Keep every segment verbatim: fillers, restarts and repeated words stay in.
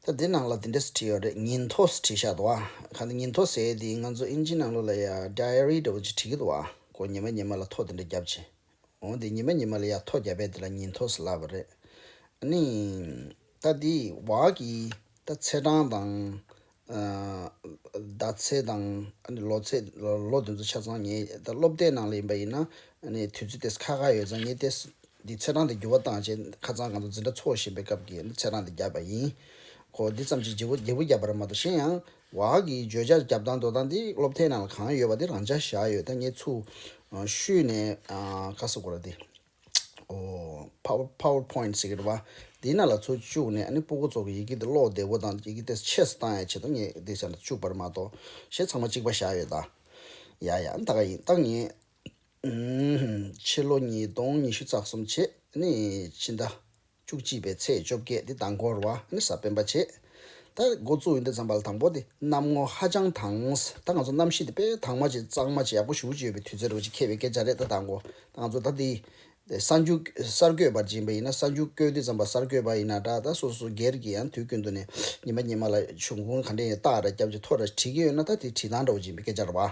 ཨ། དེ་ནང་ལ་དེ་འདྲས་བྲིས་ཡོད་རེད། ཉིན་ཐོ་བྲིས་བཞག་འདུག་ཨ། གང་ལྟར་ཉིན་ཐོ་ཟེར་དེ་ང་ཚོ་ཨིན་ཇི་ནང་ལོགས་ལ་ཡ་ཌའི་ཨ་རི་འདྲ་བོ་ཅིག་བྲིས་ཀྱི་འདུག་ཨ། ཁོ་ཉི་མ་ཉི་མ་ལ་ཐོ་དེ་འདྲ་བརྒྱབ་བྱས། འོ་དེ་ཉི་མ་ཉི་མ་ལ་ཡ་ཐོ་བརྒྱབ་པས་དེ་ལ་ཉིན་ཐོ་ཟེར་ལབ་པ་རེད། ཨ་ནི་ད་དེ་བ་གི་ད་ཚེས་གྲངས་དང་། ཨ། ཟླ་ཚེས་དང་། ཨ་ནི་ལོ་ཚེས། ལོ་ལོ་དེ་ཚོ་ཆ་ཚང་ངས་ད་སློབ་དེབ་ནང་ལ་ཡིན་པ་ཡིན་ན། ཨ་ནི་དུས་ཚོད་དེ་ཁག་ཁག་ཡོད་ཙང་ངས་དེ་འདི་ཚེས་གྲངས་དེ་འགྱུར་བ་བཏང་བྱས། ཁ་སང་ང་ཚོ་འཛིན་གྲྭ་ཚོགས་བཞིན་པའི་སྐབས་ཀྱི་ཚེས་གྲངས་དེ་བརྒྱབ་པ་ཡིན། ཁོ་འདི་ཙམ་གྱིས་བརྗེ་པོ་བརྗེ་པོ་བརྒྱབ་པ་རེད་མ་གཏོགས། གཞན་ཡང་བ་གི་བརྗོད་བྱ་རྒྱབ་སྟངས་འདོན་སྟངས་འདི་སློབ་དེབ་ནང་ལ་གང་ཡོད་པ་དེ་རང་འཇགས་བཞག་ཡོད། ད་ངས་ཚུར་བཤུས་ནས། ཨ། ཁ་སོ་གོ་ར་དེ། ཨོ། Power- PowerPoint ཟེར་གྱི་རེད་པ། དེའི་ནང་ལ་ཚུར་བཅུག་ནས། ཨ་ནི་སྤུ་གུ་ཚོ་གི་ཡི་གེ་དེ་ཀློག་བདེ་པོ་དང་ཡི་གེ་དེ་ཆེ་སུ་བཏང་ཡ་ཆེད་དུ་ངས་དེ་ཚོ་ལ་བཅུག་པ་རེད་མ་གཏོགས། གཞན་ཚང་མ་གཅིག་པ་བཞག་ཡོད་ད། ཡ་ཡ། ད་ག་ཡིན། ད་ངས། ཨུམ། ཕྱི་ལོ་ཉིས་སྟོང་ཉི་ཤུ་རྩ་གསུམ་བྱས། ཨ་ནི་ཕྱི་ཟླ་བཅུ་གཅིག་པའི་ཚེས་བཅོ་བརྒྱད་དེ་ཟླ་འགོར་བ། ཨ་ནི་གཟའ་སྤེན་པ་བྱས། ད་འགོ་བཙུགས་ཡོང་དུས་ཙམ་པ་ལ་དང་པོ་དེ་གནམ་ངོ་ཧ་ཅང་དྭངས། ད་ང་ཚོ་གནམ་གཤིས་དེ་དཔེ་དྭངས་མ་ཅིག་གཙང་མ་ཅིག་ཡག་པོ་ཞེ་པོ་ཅིག་ཡོད་པའི་དུས་ཚོད་རེད་པ། ཅིག་ཁེལ་བའི་སྐད་ཆ་རེད། ད་དང་པོ་ད་ང་ཚོ་ད་དེ་གསར་འགྱུར་གསར་འགོད་པ་ཅིག་ཡིན་པ་ཡིན་ན། གསར་འགྱུར་བཀོད་དུས་ཙམ་པ་གསར་འགོད་པ་ཡིན་ན་འདྲ། ད་སོ་སོ་སྒེར་གྱི་ཡང་དུས་ཀུན་ཏུ་ནས་ཉི་མ་ཉི་མ་ལ་བྱུང་ཁུངས་ག་འདྲ་ཡིན། རྟགས་ར་རྒྱབ་ཅིག་ཐོ་ར་བྲིས་ཀྱི་ཡོད་ན། ད་དེ་བྲིས་སྟངས་འདྲ་བོ་ཅིག་ཡིན་པའི་སྐད་ཆ་རེད་པ།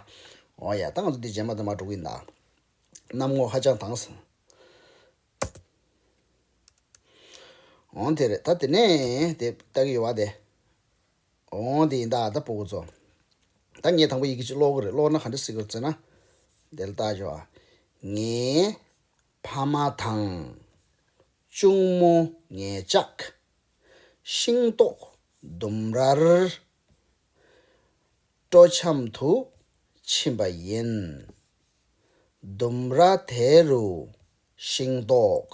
འོ་ཡ། ད་ང་ཚོ་འདི་རྗེས་མ་དེ་མར་འགྲོ་གི་ཡིན་ད། གནམ་ངོ་ཧ་ཅང་དྭངས། འོང་དེ་རེད། ད་དེ་ནས་དེ་ལྟ་གི་ཡོད་པ་དེ། འོང་དེ་ཡིན་ད། ད་སྤུ་གུ་ཚོ། ད་ངས་དང་པོ་ཡི་གེ་ཅིག་ཀློག་གི་རེད། ཀློག་ན་ག་འདྲ་ཟེར་གི་རེད་ཟེར་ན། དེ་ལ་ལྟ་ཞོག་ཨ། ངའི་ཕ་མ་དང་གཅུང་མོ་ངེད་ཅག་ཤིང་ཏོག་ལྡུམ་རར་སྤྲོ་འཆམ་དུ་ཕྱིན་པ་ཡིན། ལྡུམ་ར་དེ་རུ་ཤིང་ཏོག་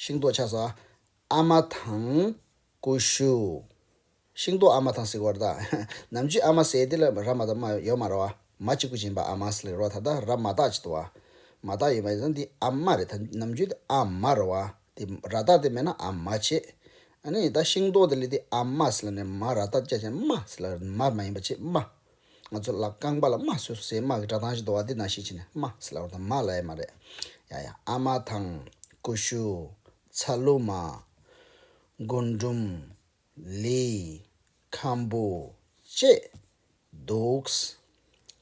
ཤིང་ཏོག་ཆགས་སོ། ཨ་མ་དང་ཀུ་ཤུ། ཤིང་ཏོག་ཨ་མ་དང་ཟེར་བ་རེད་ད། ནམ་རྒྱུན་ཨ་མ་ཟེར་དེ་ལ་ར་མ་ད་མ་ཡོད་མ་རེད་པ། མ་གཅིག་པུ་ཡིན་པ་ཨ་མ་ཟེར་ལབ་རེད་པ། ད་ལྟ་ར་མ་ད་ཅིག་འདུག་པ། མ་ད་ཡོད་མ་ཡིན་ཙང་འདི་ཨ་མ་རེད། ད་ནམ་རྒྱུན་དེ་ཨ་མ་རེད་པ། དེ་ར་ད་དེ་མེད་ན་ཨ་མ་བྱས། ཨ་ནི་ད་ཤིང་ཏོག་དེ་ལ་དེ་ཨ་མ་ཟེར་ལབ་ནས་མ་ར་ད་བརྒྱབ་བྱས་མ་ཟེར་ལབ། མ་མ་ཡིན་པ་བྱས་མ། ང་ཚོ་ལ་རྐང་པ་ལ་རྨ་བཟོས་སོ་ཟེར། རྨ་གི་སྒྲ་གདངས་ཤིག་འདུག་པ། འདི་ནང་བཞིན་བྱས་ནས་རྨ་ཟེར་ལབ་པ་དང་མ་ལབ་ཡ་མ་རེད། ཡ་ཡ། ཨ་མ་དང་ཀུ་ཤུ། ཚ་ལུ་མ། རྒུན་འབྲུམ། ལི། ཁམ་བུ། བཅས་འདུག་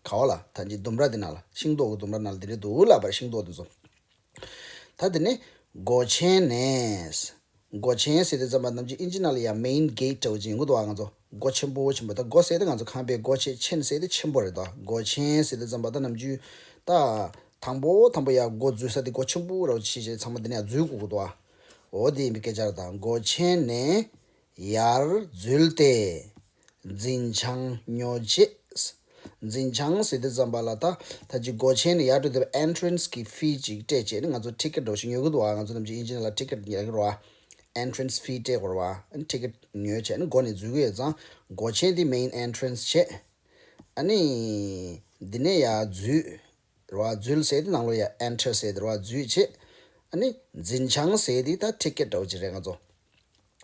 ག་བ་ལ། ད་ཅི་ལྡུམ་ར་འདི་ནང་ལ། ཤིང་ཏོག་གི་ལྡུམ་ར་ནང་ལ་འདི་འདྲ་འདུག་ལབ་པ་རེད། ཤིང་ཏོག་འདི་ཚོ། ད་དེ་ནས་སྒོ་ཆེན་ནས། སྒོ་ཆེན་ཟེར་དུས་ཙམ་པ་ནམ་རྒྱུན་ཨིན་ཇི་ནང་ལ་ཡང་མེན་གེ་ཊི་འདྲ་བོ་ཅིག་ཡོང་གི་འདུག་པ། ང་ཚོ་སྒོ་ཆེན་པོ་ཆེན་པོ། ད་སྒོ་ཟེར་དེ་ང་ཚོ་ཁང་པའི་སྒོ་ཆེ། ཆེན་ཟེར་དེ་ཆེན་པོ་རེད་ད། སྒོ་ཆེན་ཟེར་དུས་ཙམ་པ་ད་ནམ་རྒྱུན་ད་དང་པོ་དང་པོ་ཡར་སྒོ་འཛུལ་ས་དེ་སྒོ་ཆེན་པོ་འདྲ་བོ་ཅིག་བྱས་ཚང་མ་དེ་ནས་ཡར་འཛུལ་དགོས་ཀྱི་འདུག་པ། འོ་དེ་ཡིན་པའི་སྐད་ཆ་རེད་ད། སྒོ་ཆེན་ནས་ཡར་འཛུལ་ཏེ། འཛིན་བྱང་ཉོ་བྱེད། འཛིན་བྱང་ཟེར་དུས་ཙམ་པ་ལ་ད་ད་ཅི་སྒོ་ཆེན་ནས་ཡར་འགྲོ་དུས་ཨེན་ཊི་རན་སི་གི་ཕི་ཅིག་སྤྲད་བྱས་ནས་ང་ཚོ་ཊི་ཀེ་ཊི་འདྲ་བོ་ཞིག་ཉོ་གི་འདུག་པ། ང་ཚོ་ནམ་རྒྱུན་ཨིན་ཇི་ནང་ལ་ཊི་ཀེ་ཊི་ཉོ་གི་རེད་པ། ཨེན་ཊི་རན་སི་ཕི་སྤྲད་དགོས་རེད་པ། ཨ་ནི་ཊི་ཀེ་ཊི་ཉོས་བྱས་ནས་སྒོ་ནས་འཛུལ་གྱི་ཡོད་ཙང་། སྒོ་ཆེན་དེ་མེན་ཨེན་ཊི་རན་སི་བྱས། ཨ་ནི་འདི་ནས་ཡར་འཛུལ་རེད་པ། འཛུལ་ཟེར་དེ་ནང་ལོགས་ཡར་ཨེན་ཊར་ཟེར་དེ་རེད་པ། འཛུལ་བྱས། ཨ་ནི་འཛིན་བྱང་ཟེར་དེ་ད་ཊི་ཀེ་ཊི་འདྲ་བོ་ཅིག་རེད། ང་ཚོ་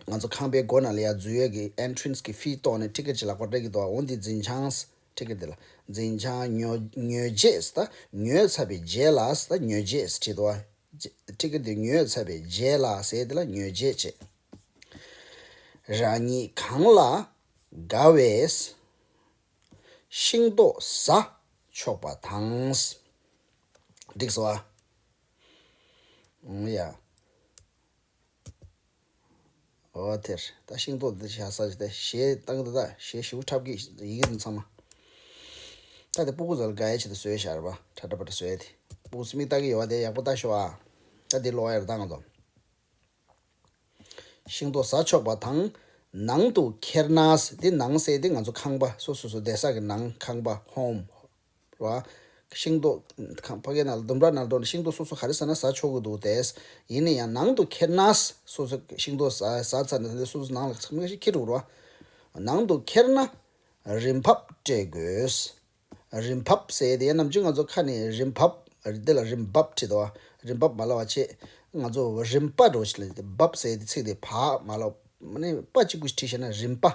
ང་ཚོ་ཁང་པའི་སྒོ་ནང་ལ་ཡར་འཛུལ་ཡས་ཀྱི་ཨེན་ཊི་རན་སི་གི་ཕི་གཏོང་ནས་ཊི་ཀེ་ཊི་ཅིག་ལག་པར་སྤྲད་ཀྱི་འདུག་པ། འོ་འདི་འཛིན་བྱང་ཊི་ཀེ་ཊི་དེ་ལ། འཛིན་བྱང་ཉོ་ཉོ་བྱེད་ད་ཉོས་ཚར་བའི་རྗེས་ལ་ད་ཉོ་བྱེད་བྲིས་འདུག་པ། ཊི་ཀེ་ཊི་དེ་ཉོས་ཚར་བའི་རྗེས་ལ་ཟེར་དེ་ལ་ཉོ་བྱེད་བྱེད། རང་ཉིད་གང་ལ་དགའ་བའི་ཤིང་ཏོག་ཟ་ཆོག་པ་དང་། འགྲིག་སོང་ཨ། ཨང་ཡ། འོ་དེར་ད་ཤིང་ཏོག་འདི་བཞག་ས་ཞིག་དེ་གཞས་བཏང་གི་འདུག་ད་གཞས་ཞེ་པོ་འཁྲབ་ཀྱི་ཡི་གེ་འདི་ཚང་མ། ད་དེ་སྤུ་གུ་ཚོ་ལ་དགའ་ཡ་ཆེད་དུ་བཟོས་བཞག་རེད་པ། ཁྲ་ཁྲ་པ་ཏྲ་བཟོས་ཡ་དེ། སྤུ་གུ་ཚོ་མིག་ལྟ་གི་ཡོད་པ་དེ་ཡག་པོ་ལྟ་ཤོག་ཨ། ད་འདི་ཀློག་ཡ་རེད་ད་ང་ཚོ། ཤིང་ཏོག་ཟ་ཆོག་པ་དང་། ནང་དུ་ཁྱེར་ན། འདི་ནང་ཟེར་དེ་ང་ཚོ་ཁང་པ་སོ་སོ་སོ་བསྡད་ས་གི་ནང་། ཁང་པ་ཧོམ་ར། ཤིང་ཏོག་ཁང་ཕ་གི་ནང་ལ་ལྡུམ་ར་ནང་ལ་འགྲོ་ནས་ཤིང་ཏོག་སོ་སོ་ག་རེ་ཟ་ན་ཟ་ཆོག་གི་འདུག་སྟེ། ཡིན་ན་ཡང་ནང་དུ་ཁྱེར་ན་སོ་སོ་ཤིང་ཏོག་ཟ་ཟ་ཚར་ནས་སོ་སོ་ནང་ལ་ཚང་མ་ཞིག་ཁྱེར་འགྲོ་ར། ནང་དུ་ཁྱེར་ན་རིན་ཕབ་སྤྲད་དགོས། རིན་ཕབ་ཟེར་དེ་ནམ་རྒྱུན་ང་ཚོ་ཁ་ནས་རིན་ཕབ་རེད། དེ་ལ་རིན་འབབ་བྲིས་འདུག་པ། རིན་འབབ་མ་ལབ་པ་བྱས། ང་ཚོ་རིན་པ་འདྲ་བོ་ཞིག་ལ་འབབ་ཟེར་དེ་ཚིག་དེ་བ་མ་ལབ། མ་ནི་པ་གཅིག་པུ་ཞིག་བྲིས་བཞག་ན་རིན་པ།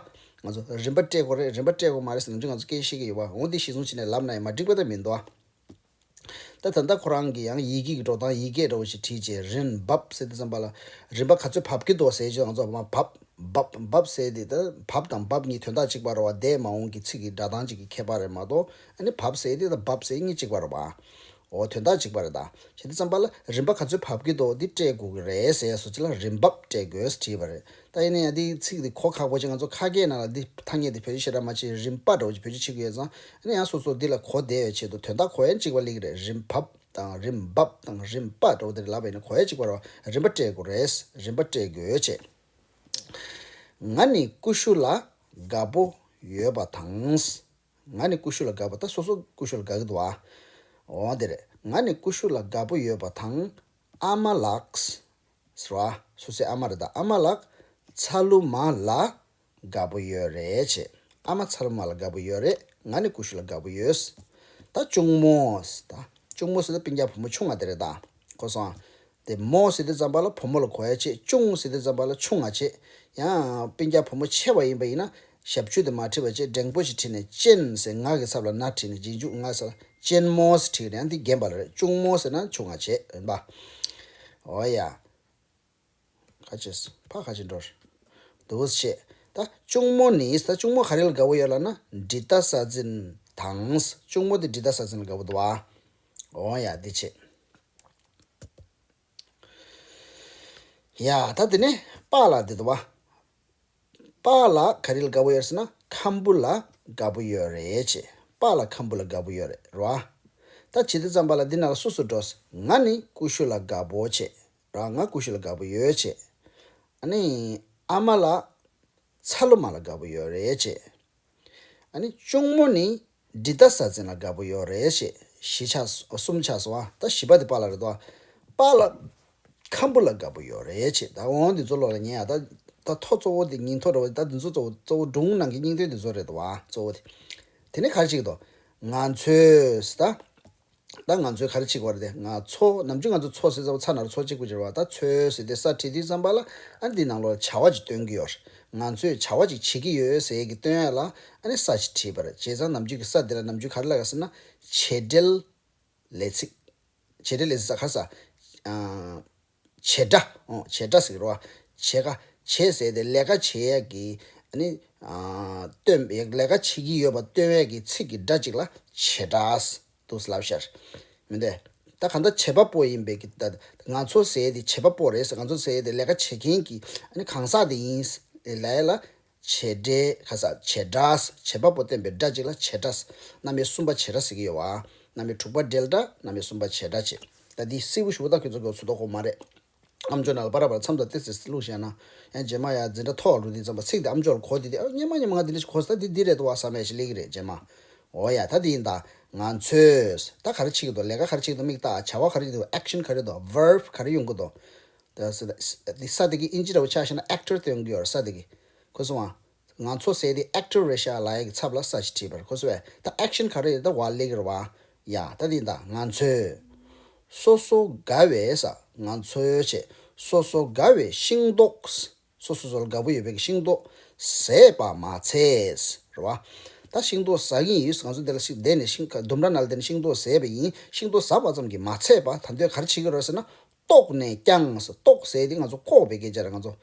ང་ཚོ་རིན་པ་སྤྲད་དགོས་རེད། རིན་པ་སྤྲད་དགོས་མ་རེད་ཟེར་ནམ་རྒྱུན་ང་ཚོ་སྐད་བཤད་ཀྱི་ཡོད་པ། འོ་འདི་གཞིར་བཟུང་བྱས་ནས་ལབ་ན་ཡང་མ་འགྲིག་པ་ད་མི་འདུག་པ། ད་ད་ལྟ་ཁོ་རང་གི་ཡང་ཡི་གེ་གི་འགྲོ་སྟངས་ཡི་གེ་འདྲ་བོ་ཞིག་བྲིས་རྗེས་རིན་འབབ་ཟེར་དུས་ཙམ་པ་ལ་རིན་པ་ག་ཚོད་བབས་ཀྱི་འདུག་ཟེར་རྗེས་ང་ཚོ་མར་བབས་བབས་བབས་ཟེར་དེ་ད་བབས་དང་འབབ་གཉིས་དོན་དག་གཅིག་པ་རེད་བ། འདས་མ་འོངས་ཀྱི་ཚིག་གི་སྒྲ་གདངས་གཅིག་གི་ཁྱད་པར་རེད་མ་གཏོགས། ཨ་ནི་བབས་ཟེར་དེ་ད་འབབ་ཟེར་གཉིས་གཅིག་པ་རེད་བ། འོ་དོན་དག་གཅིག་པ་རེད་ད། བྱས་དུས་ཙམ་པ་ལ་རིན་པ་ག་ཚོད་བབས་ཀྱི་འདུག་འདི་སྤྲད་དགོས་ཀྱི་རེད་ཟེར་སོ་ཅི་ལ་རིན་འབབ་སྤྲད་དགོས་བྲིས་པ་རེད། ད་ཡིན་ན་ཡང་འདི་ཚིག་འདི་གོ་ཁག་པོ་ཅིག་ང་ཚོ་ཁ་སྐད་ནང་ལ་འདི་ཐ་སྙད་འདི་བེད་སྤྱོད་ཞེ་དྲག་མ་བྱེད། རིན་པ་འདྲ་བོ་ཅིག་བེད་སྤྱོད་བྱེད་ཀྱི་ཡོད་ཙང་ཨ་ནི་ཡང་སོ་སོ་འདི་ལ་གོ་བདེ་བའི་ཆེད་དུ་དོན་དག་གོ་ཡན་གཅིག་པ་སླེབས་ཀྱི་རེད། རིན་འབབ་དང་རིན་འབབ་དང་རིན་པ་འདྲ་བོ་དེ་ལབ་པ་ཡིན་ན་གོ་ཡན་གཅིག་པ་རེད་བ། རིན་པ་སྤྲད་དགོས་རེད། རིན་པ་སྤྲད་དགོས་བྱས། ང་ནི་ཀུ་ཤུ་ལ་དགའ་པོ་ཡོད་པ་དང་། ང་ནི་ཀུ་ཤུ་ལ་དགའ་པོ། ད་སོ་སོ་ཀུ་ཤུ་ལ་དགའ་གི་འདུག་བ། འོ་དེ་རེད། ང་ནི་ཀུ་ཤུ་ལ་དགའ་པོ་ཡོད་པ་དང་། ཨ་མ་ལགས། ཟེར་བ། སོ་སོའི་ཨ་མ་རེད་ད། ཨ་མ་ལགས། ཚ་ལུ་མ་ལ་དགའ་པོ་ཡོད་རེད་བྱས། ཨ་མ་ཚ་ལུ་མ་ལ་དགའ་པོ་ཡོད་རེད། ང་ནི་ཀུ་ཤུ་ལ་དགའ་པོ་ཡོད། ད་གཅུང་མོ། ད་གཅུང་མོ་ཟེར་ན་སྤུན་ཀྱག་བུ་མོ་ཆུང་བ་དེ་རེད་ད། གོ་སོང་། དེ་མོ་ཟེར་དུས་ཙམ་པ་ལ་བུ་མོ་ལ་གོ་ཡ་བྱས། གཅུང་ཟེར་དུས་ཙམ་པ་ལ་ཆུང་བ་བྱས། ཡང་སྤུན་ཀྱག་བུ་མོ་ཆེ་བ་ཡིན་པ་ཡིན་ན་ཞབས་ཀྱུ་དེ་མ་བྲིས་པ་བྱས། འགྲེང་བུ་ཞིག་བྲིས་ནས་ཅན་ཟེར། ང་གི་ཚབ་ལ་ན་བྲིས་ནས་རྗེས་འཇུག་ང་ཟེར་ཅན་མོ་ཟེར་བྲིས་ནས་ཡང་འདི་རྒན་པ་ལ་རེད། གཅུང་མོ་ཟེར་ན་ཆུང་བ་བྱས། ཡིན་པ། འོ་ཡ། ཁ་ཅེས་ཕ་ཁ་ཅེ་འགྲོར། འདུག་བྱས། ད་གཅུང་མོ་ནི། ད་གཅུང་མོ་ག་རེ་ལ་དགའ་བོ་ཡོད་ལབ་ན་འབྲི་ཏ་ས་འཛིན་དང་། གཅུང་མོ་དེ་འབྲི་ཏ་ས་འཛིན་ལ་དགའ་བོ་འདུག་བ། འོ་ཡ་འདི་བྱས། ཡ་ད་དེ་ནས་པཱ་ལགས་འདི་འདུག་བ། པཱ་ལགས་ག་རེ་ལ་དགའ་བོ་ཡོད་ཟེར་ན་ཁམ་བུ་ལ་དགའ་བོ་ཡོད་རེད་བྱས། པཱ་ལགས་ཁམ་བུ་ལ་དགའ་བོ་ཡོད་རེད་ར། ད་བྱེད་དུས་ཙམ་པ་ལ་འདི་ནང་ལ་སུ་སུ་འགྲོ། ང་ནི་ཀུ་ཤུ་ལ་དགའ་བོ་བྱས། ར། ང་ཀུ་ཤུ་ལ་དགའ་པོ་ཡོད་བྱས། ཨ་ནི་ཨ་མ་ལགས་ཚ་ལུ་མ་ལ་དགའ་པོ་ཡོད་རེད་བྱས། ཨ་ནི་གཅུང་མོ་ནི་འབྲི་ཏ་ས་འཛིན་ལ་དགའ་པོ་ཡོད་རེད་བྱས། བཞི་ཆགས་སོ། གསུམ་ཆགས་སོང་བ། ད་བཞི་པ་དེ་པཱ་ལགས་རེད་དོ། པཱ་ལགས་ཁམ་བུ་ལ་དགའ་པོ་ཡོད་རེད་བྱས། ད་འོང་འདི་ཚོ་ལོག་ལ་ཉན་ཡ། ད་ད་ཐོ་གཙོ་བོ་དེ་སྙིང་ཐོ་འདྲ་བོ་ད་འདི་ཚོ་གཙོ་བོ་གཙོ་བོ་སྒྲུང་ནང་གི་སྙིང་དོན་འདི་ཚོ་རེད་དོ་བ། གཙོ་བོ་དེ། དེ་ནས་ག་རེ་བྱེད་ཀྱི་འདུག་ང་ཚོས་ད། ད་ང་ཚོས་ག་རེ་བྱེད་དགོས་རེད་དེ། ང་ཚོ། ནམ་རྒྱུན་ང་ཚོ་ཚོ་ཟེར་ཙམ་པ་ཚ་ན་རོ་ཚོ་གཅིག་པུ་བྱེད་པ། ད་ཚོས་ཟེར་དེ་ས་བྲིས་དུས་ཙམ་པ་ལ་ཨ་འདི་ནང་ལོགས་བྱ་བ་ཅིག་སྟོན་གྱི་ཡོད་རེད། ང་ཚོས་བྱ་བ་ཅིག་བྱེད་ཀྱི་ཡོད་ཟེར་གྱི་སྟོན་ཡ་ལ་ཨ་ནི་ས་ཞིག་བྲིས་པ་རེད། བྱས་ཙང་ནམ་རྒྱུན་གྱི་ས་དེ་ལ་ནམ་རྒྱུན་ག་རེ་ལབ་ཀྱི་ཟེར་ན་བྱེད་འབྲེལ་ལས་ཚིག་བྱེད་འབྲེལ་ལས་ཚིག་ས་ག་རེ་ས། ཨ། བྱེད་སྒྲ། ཨོ་བྱེད་སྒྲ་ཟེར་གྱི་རེད་བ། བྱེད་ཀ་བྱེད་ཟེར་དེ་ལས་ཀ་བྱེད་ཡས་ཀྱི་ཨ་ནི་ཨ་སྟོན་པའི་ལས་ཀ་བྱེད་ཀྱི་ཡོད་པ་སྟོན་ཡས་ཀྱི་ཚིག་གི་སྒྲ་གཅིག་ལ་བྱེད་སྒྲ་འདུག་ལབ་ཤར། མི་འདུག་ད་གང་ལྟར་བྱེད་པ་པོ་ཡིན་པའི་གི་ད་ང་ཚོ་ཟེར་དེ་བྱེད་པ་པོ་རེད་ཟེར། ང་ཚོ་ཟེར་དེ་ལས་ཀ་བྱེད་མཁན་གྱི་ཨ་ནི་གང་ཟག་དེ་ཡིན་ལབ་ཡས་ལ། བྱེད་འབྲེལ་ག་ས་བྱེད་སྒྲ། བྱེད་པ་པོ་བསྟན་པའི་སྒྲ་གཅིག་ལ་བྱེད་སྒྲ། རྣམ་དབྱེ་གསུམ་པ་བྱེད་སྒྲ་ཟེར་གྱི་ཡོད་བ། རྣམ་དབྱེ་དྲུག་པ་འབྲེལ་སྒྲ། རྣམ་དབྱེ་གསུམ་པ་བྱེད་སྒྲ་བྱེད། ད་འདི་སིལ་བུ་ཞུ་བ་ད་ཁྱོད་ཚོ་གོ་ཚུལ་ད་གོ་མ་རེད། ཨམ་ཅོག་ནང་ལ་པ་ར་པ་ར་མཚམས་དང་ཏི་སི་སི་བླུགས་བཞག་ན། ཡང་རྗེས་མ་ཡང་འཛིན་གྲྭ་མཐོ་བ་རུ་དེ་ཙམ་པ་ཚིག་དེ་ཨམ་ཅོག་ལ་གོ་དེ་དེ་ཨ་སྙན་མ་སྙན་མ་ང་འདི་འདྲ་ཞིག་གོ་ས་ད་འདི་འདི་རེད་དོ་བ་བསམ་ཡས་ཞིག་སླེབས་ཀྱི་རེད་རྗེས་མ། འོ་ཡ་ད་འདི་ཡིན་ད། ང་ཚོས་ད་ག་རེ་བྱེད་ཀྱི་འདུག་ལས་ཀ་ག་རེ་བྱེད་ཀྱི་འདུག་མིག་ལྟ། བྱ་བ་ག་རེ་འདུག་ཨེག་ཤན་ག་རེ་འདུག་བར་བ་ག་རེ་ཡོང་གི་འདུག་ད་ས་འདི་ས་དེ་གི་ཨིན་ཇི་འདྲ་བོ་ཆགས་ཤེ་ན་ཨེག་ཊར་སྟོན་གི་ཡོད་རེད་ས་དེ་གི། ཁོ་སོང་ང་། ང་ཚོ་ཟེར་དེ་ཨེག་ཊར་རེད་ཤག་ལབ་ཡ་གི་ཚབ་ལ་ས་ཞིག་བྲིས་པ་རེད། ཁོ་སོང་བས་ད་ཨེག་ཤན་ག་རེ་ཡོད་ད་བ་ལེགས་རེད་བ། ཡ་ད་དེ་ད་ང་ཚོས། སོ་སོ་དགའ་བའི་ས། ང་ཚོའི་བྱས། སོ་སོ་དགའ་བའི་ཤིང་ཏོག་སོ་སོ་སོ་ལ་དགའ་པོ་ཡོད་པའི་གི་ཤིང་ཏོག་ཟས་པ་མ་ཚད། རེད་བ། ད་ཤིང་ཏོག་ཟ་གི་ཡིན། ང་ཚོ་འདི་ལ་ཤིང་བསྡད་ནས་ཤིང་ཁ་ལྡུམ་ར་ནང་ལ་བསྡད་ནས་ཤིང་ཏོག་ཟས་པ་ཡིན། ཤིང་ཏོག་ཟ་བ་ཙམ་གྱིས་མ་ཚད་པ་ད་འདོད་ག་རེ་བྱེད་ཀྱི་རེད་ཟེར་ན། ལྟོགས་ནས་ཀྱང་། ལྟོགས་ཟེར་དེ་ང་ཚོ་ལྐོག་པའི་སྐད་ཆ་རེད། ང་ཚོ་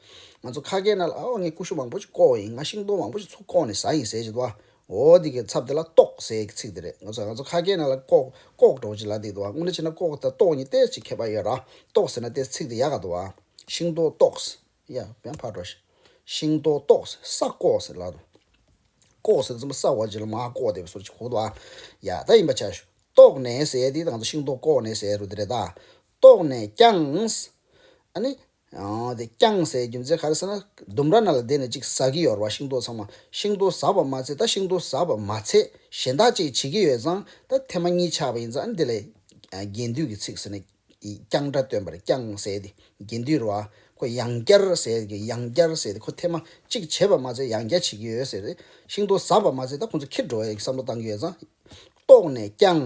ང་ཚོ་ཁ་སྐད་ནང་ལ་ཨོ་ངས་ཀུ་ཤུ་མང་པོ་ཞིག་ལྐོག་ཡིན། ང་ཤིང་ཏོག་མང་པོ་ཞིག་ཚུར་ལྐོག་ནས་ཟ་ཡིན་ཟེར་གྱི་འདུག་བ། འོ་དེ་གི་ཚབ་དེ་ལ་ལྟོགས་ཟེར་གྱི་ཚིག་དེ་རེད། ང་ཚོ་ང་ཚོ་ཁ་སྐད་ནང་ལ་ལྐོག་ལྐོག་འགྲོ་གི་ལབ་དེ་འདུག་བ། དངོས་གནས་བྱས་ན་ལྐོག་དང་ལྟོགས་གཉིས་ཏོག་ཙམ་ཁྱད་པར་ཡོད་ར། ལྟོགས་ཟེར་ན་ཏོག་ཙམ་ཚིག་དེ་ཡག་ག་འདུག་བ། ཤིང་ཏོག་ལྟོགས། ཡ་ཡང་ཕར་འགྲོ་ཤིང་ཏོག་ལྟོགས་ས་ལྐོག་ཟེར་ལབ་འདུག་ལྐོག་ཟེར་དུས་ཙམ་པ་ས་འོག་ཅིག་ལ་མར་ལྐོག་བསྡད་པའི་བཟོ་ཅིག་གོ་འདུག་ཨ། ཡ་ད་ཡིན་པ་ཆ་ཞུ། ལྟོགས་ནས་ཟེར་དེ་ད་ང་ཚོ་ཤིང་ཏོག་ལྐོག་ནས་ཟེར་རུ་དེ་རེད་ད། ལྟོགས་ནས་ཀྱང་། ཨ་ནི། ཨ་དེ་ཀྱང་ཟེར་རྒྱུ་མཚན་ག་རེ་ཟེར་ན་ལྡུམ་ར་ནང་ལ་བསྡད་ནས་ཅིག་ཟ་གི་ཡོད་རེད་བ། ཤིང་ཏོག་ཚང་མ་ཤིང་ཏོག་ཟ་བ་མ་ཚད། ད་ཤིང་ཏོག་ཟ་བ་མ་ཚད་གཞན་དག་ཅིག་བྱེད་ཀྱི་ཡོད་ཙང་ད་ཐེངས་མ་གཉིས་ཆགས་པ་ཡིན་ཙང་ཨ་ནི་དེ་ལས་རྒྱན་སྡུད་ཀྱི་ཚིག་ཟེར་ནས། རྐྱང་སྒྲ་སྟོན་པ་རེད། རྐྱང་ཟེར་དེ་རྒྱན་སྡུད་རེད་བ། ཁོ་ཡང་བསྐྱར་ཟེར་གི་ཡང་བསྐྱར་ཟེར་དེ་ཁོ་ཐེངས་མ་གཅིག་བྱས་པ་མ་ཚད་ཡང་བསྐྱར་བྱེད་ཀྱི་ཡོད་ཟེར་རེད། ཤིང་ཏོག་ཟ་བ་མ་ཚད་ད་ཁོང་ཚོ་ཁྱེར་འགྲོ་ཡ་གི་བསམ་བློ་བཏང་གི་ཡོད་ཙང་། ལྟོགས་ནས་ཀྱང་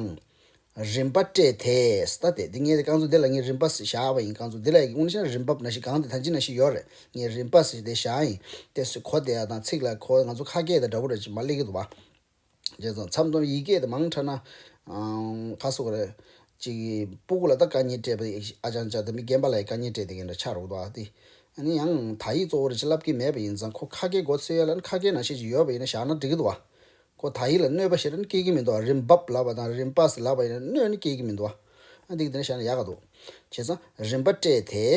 རིན་པ་སྤྲད་དེ། ད་དེ་འདི་ངས་དེ་རྐང་ཚོ་འདི་ལ་ངས་རིན་པ་བཞག་པ་ཡིན། རྐང་ཚོ་འདི་ལ་ཡི་དངོས་གནས་བྱས་ན་རིན་འབབ་ནང་བཞིན་གང་དེ་ད་ཅི་ནང་བཞིན་ཡོད་རེད། ངས་རིན་པ་ཟེར་དེ་བཞག་ཡིན། དེ་སུ་གོ་བདེ་ཡ་དང་ཚིག་ལ་གོ་ང་ཚོ་ཁ་སྐད་དང་འདྲ་པོ་རེད་ཅིག་མ་སླེབས་ཀྱི་འདུག་བ། བྱས་ཙང་མཚམས་མཚམས་ཡི་གེ་དེ་མང་དྲགས་ན། ཨང་ཁ་སོགས་རེད། ཅིག་སྤུ་གུ་ལ་ད་དཀའ་ངལ་སྤྲད་པ་ཨ་ཅང་ཅག་དེ་མི་རྒན་པ་ལ་ཡང་དཀའ་ངལ་སྤྲད་དེ་ག་འདྲ་ཆགས་རོགས་འདུག་ཨ། དེ་ཨ་ནི་ཡང་དག་ཡིག་གཙོ་བོ་རེ་ཅིག་བསླབ་ཀྱི་མེད་པ་ཡིན་ཙང་ཁོ་ཁ་སྐད་མགོ་ཚོས་ཡ་ལ་ནི་ཁ་སྐད་ནང་བཞིན་ཅིག་ཡོད་པ་ཡིན་ན་བཞག་ན་འགྲིག་གི་འདུག་ཨ། ཁོ་དག་ཡིག་ལ་གནོད་པ་ཞེ་དྲག་ནི་སྐྱེལ་གྱི་མི་འདུག་ཨ། རིམ་པ་ལབ་པ་དང་རིམ་པ་ཟེར་ལབ་པ་ཡིན་ན་གནོད་ནི་སྐྱེལ་གྱི་མི་འདུག་ཨ། ཨ་འདི་གི་དེ་ནས་བཞག་ན་ཡག་ག་འདུག་བྱས་ཙང་རིམ་པ་སྤྲད་དེ།